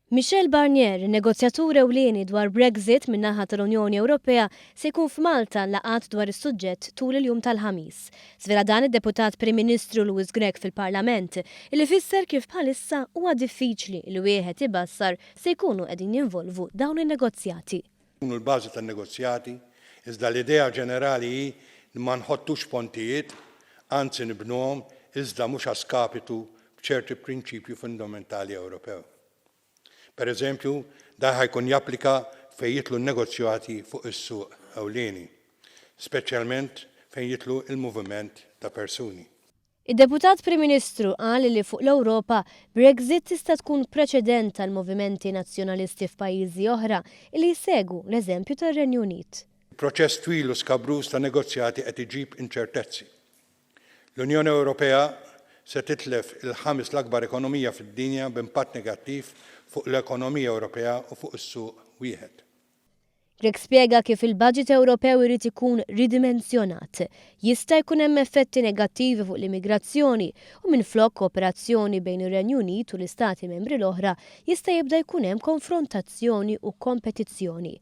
Michel Barnier, in-negozjatur ewlieni dwar Brexit min-naħa tal-Unjoni Ewropea, se jkun f'Malta għal laqgħat dwar is-suġġett tul il-jum tal-Ħamis. Żvela dan id-Deputat Prim Ministru Louis Grech fil-Parlament, illi fisser kif bħalissa huwa diffiċli li wieħed ibassar se jkunu qegħdin jinvolvu dawn in-negozjati. Jkunu l-bażi tan-negozjati, iżda l-idea ġenerali hi li ma nħottux pontijiet, anzi nibnuhom, iżda mhux a skapitu b'ċerti prinċipju fundamentali Ewropew. Per eżempju, dan ħa jkun japplika fejn jidħlu n-negozjati fuq is-suq ewlieni, speċjalment fejn jidħlu l-moviment ta' persuni. Id-Deputat Prim Ministru qal li fuq l-Ewropa, Brexit tista' tkun preċedent għal movimenti nazzjonalisti f'pajjiżi oħra li jsegwu l-eżempju tar-Renju Unit. Il-proċess twil u skabruż ta' negozjati qed iġib inċertezzi. L-Unjoni Ewropea se titlef il-ħames l-akbar ekonomija fid-dinja b'impatt negattiv fuq l-ekonomija Ewropea u fuq is-suq wieħed. Grech spjega kif il-baġit Ewropew irid ikun ridimensjonat. Jista' jkun hemm effetti negattivi fuq l-immigrazzjoni u minflok kooperazzjoni bejn ir-Renju Unit u l-istati membri l-oħra jista' jibda jkun hemm konfrontazzjoni u kompetizzjoni.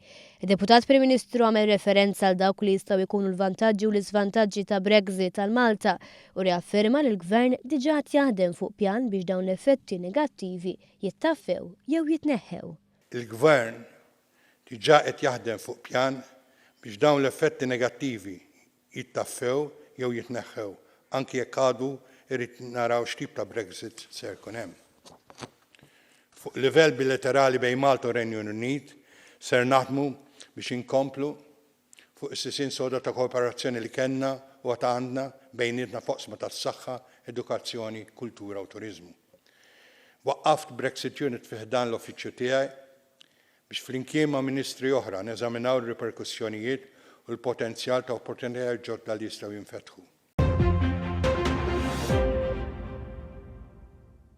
Id-Deputat Prim Ministru għamel referenza għal dawk li jistgħu jkunu l-vantaġġi u l-iżvantaġġi ta' Brexit għal Malta u rriafferma li l-Gvern diġà qed jaħdem fuq pjan biex dawn l-effetti negattivi jittaffew jew jitneħħew. Il-Gvern diġà qed jaħdem fuq pjan biex dawn l-effetti negattivi jittaffew jew jitneħħew, anki jekk għadu jrid naraw x'tip ta' Brexit ser jkun hemm. Fuq livell bilaterali bejn Malta u r-Renju Unit ser naħdmu biex inkomplu fuq is-sisien soda ta' kooperazzjoni li kellna u għad għandna bejnietna f'oqsma tas-saħħa, edukazzjoni, kultura u turiżmu. Waqqaft Brexit Unit fi ħdan l-uffiċċju tiegħi biex flimkien ma' ministri oħra neżaminaw ir-riperkussjonijiet u l-potenzjal ta' opportunitajiet ġodda li jistgħu jinfetħu.